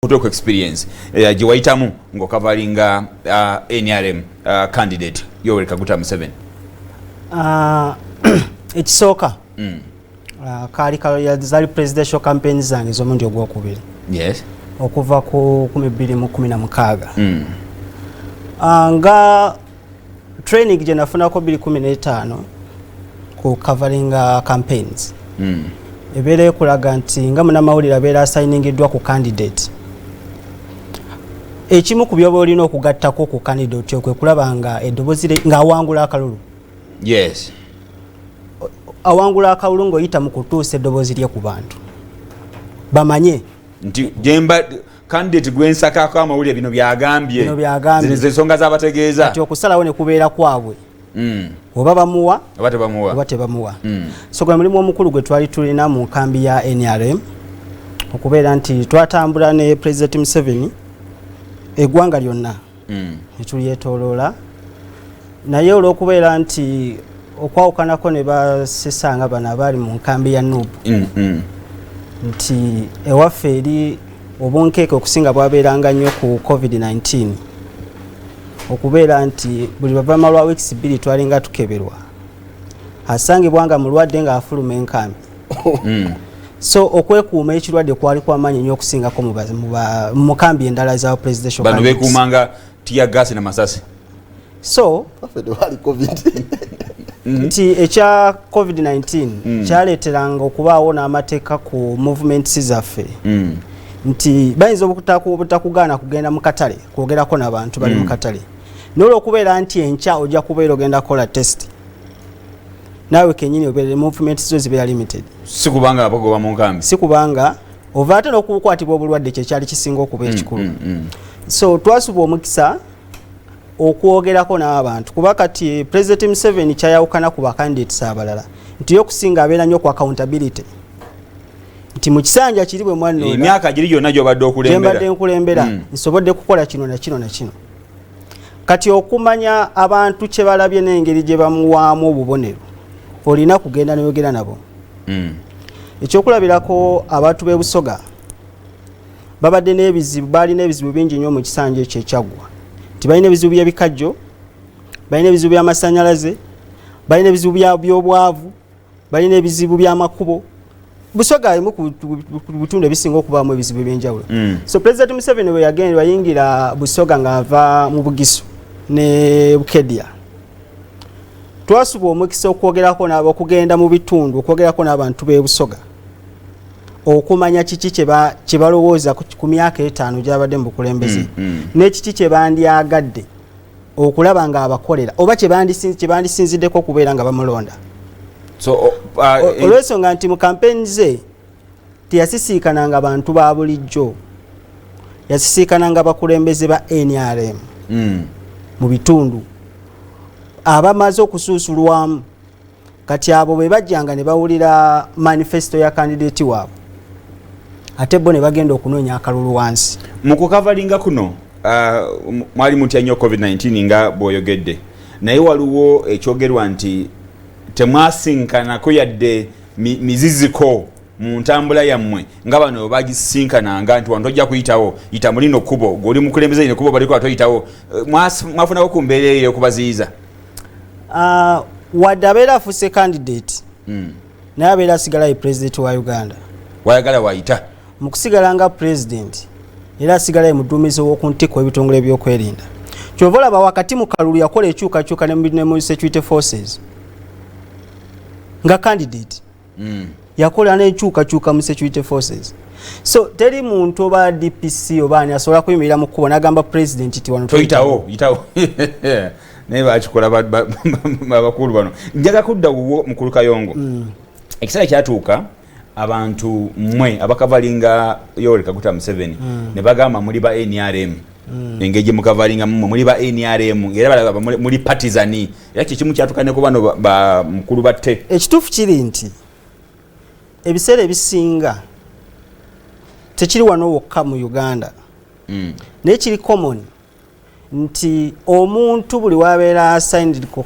Kutuuka experience gye wayitamu ng'ocoveringa NRM candidate Yoweri Kaguta Museveni. Ekisooka, kaali zaali presidential campaign zange ez'omulundi ogwokubiri okuva ku 2016. Nga training gye nafunako 2015 ku covering campaigns, ebeera ekulaga nti nga munamawulire abeera assigningiddwa ku candidate, ekimu ku byoba olina okugattako ku candidate okwe kulaba nga eddoboozi ng'awangula akalulu. Awangula akalulu ng'oyita mu kutuusa eddoboozi lye ku bantu bamanye nti jemba candidate gwensakako amawulire, bino byagambye. Bino byagambye. Zino zensonga zabategeeza. Kati okusalawo ne kubeera kwabwe, oba bamuwa oba tebamuwa. Oba tebamuwa. So gwe mulimu omukulu gwe twali tulina mu nkambi ya NRM, okubeera nti twatambula ne President Museveni eggwanga lyonna netulyetoloola, naye olw'okubeera nti okwawukanako ne basesanga bano abaali mu nkambi ya NUP, nti ewaffe eri obunkeeke okusinga bwabeeranga nnyo ku COVID-19, okubeera nti buli luvannyuma lwa weeks 2 twalinga tukeberwa, asangibwa nga mulwadde ng'afuluma enkambi. So okwekuuma ekirwadde kwali kwamaanyi nnyo okusingako mu kambi endala za presidential bano candidates. Bekuumanga tear gas na masasi. So Ffe tewali COVID. nti ekya COVID-19 kyaleeteranga okubaawo n'amateeka ku movements zaffe, nti bayinza obutakugaana kugenda mu katale kwogerako n'abantu bali mu katale, nolwokubeera nti enkya ojja kubeera ogenda kukola test, naawe kenyini obeere movement zo zibeera limited. Si kubanga abagoba mu nkambi. Si kubanga ova ate n'okukwatibwa obulwadde, kyekyali kisinga okuba ekikulu. So twasuba omukisa okwogerako n'abantu, kuba kati President Museveni kyayawukana ku bacandidates abalala nti ye okusinga abeera nnyo ku accountability, nti mu kisanja kiri bwe mwanonda, emyaka giri gyonna gyobadde okulembera, gyembadde nkulembera, nsobodde kukola kino na kino na kino. Kati okumanya abantu kye balabye n'engeri gye bamuwaamu obubonero, olina kugenda neyogera nabo. Ekyokulabirako, abantu b'e Busoga babadde n'ebizibu, balina ebizibu bingi nnyo mu kisanja ekyo ekyaggwa, nti balina ebizibu by'ebikajjo, balina ebizibu by'amasanyalaze, balina ebizibu by'obwavu, balina ebizibu by'amakubo. Busoga emu ku bitundu ebisinga okubaamu ebizibu ebyenjawulo. So President Museveni bwe yagenda, yayingira Busoga ng'ava mu Bugisu ne Bukedia, twasuba omukisa okwogerako nabo, okugenda mu bitundu okwogerako n'abantu b'e Busoga, okumanya kiki kye balowooza ku myaka 5 gyabadde mu bukulembeze, n'ekiki kye bandyagadde okulaba ng'abakolera, oba kye bandisinziddeko okubeera nga bamulonda. So Olw'ensonga nti mu kampeni ze teyasisiikananga bantu ba bulijjo, yasisiikananga bakulembeze ba NRM mu bitundu abamaze okusuusulwamu. Kati abo bwe bajjanga ne bawulira manifesto ya candidate waabwe, ate bo ne bagenda okunoonya akalulu wansi. Mu kucoveringa kuno, mwali mutya nnyo COVID-19 nga bw'oyogedde, naye waliwo ekyogerwa nti temwasinkanako yadde miziziko mu ntambula yammwe nga bano bagisinkananga, nti wano tojja kuyitawo, yita mulino kkubo, gweoli mukulembeze lino kkubo baliko toyitawo. Eh, mwafunako ku mbeera eyo okubaziyiza? Wadde abeera afuuse candidate, naye abeera asigala ye president wa Uganda. Wayagala wayita. Mu kusigala nga president, era asigala ye muduumizi ow'oku ntikko w'ebitongole ebyokwerinda. Kyova olaba wakati mu kalulu yakola ekyukakyuka ne mu security forces. Nga candidate yakola n'enkyukakyuka mu security forces. So teri muntu oba DPC oba ani asobola kuyimirira mu kkubo n'agamba president ti wano toyitawo, yitawo. Naye bakikola abakulu bano. Njaga kudda wuwo, mukulu Kayongo. Ekiseera kyatuuka abantu mmwe abacoveringa Yoweri Kaguta Museveni ne bagamba muli ba NRM. Engeri gye mucoveringa mmwe muli ba NRM, era balaba muli partisan, era kyekimu kyatuuka ne ku bano ba mukulu batte. Ekituufu kiri nti ebiseera ebisinga tekiri wano wokka mu Uganda, naye kiri common nti omuntu buli wabeera assigned ku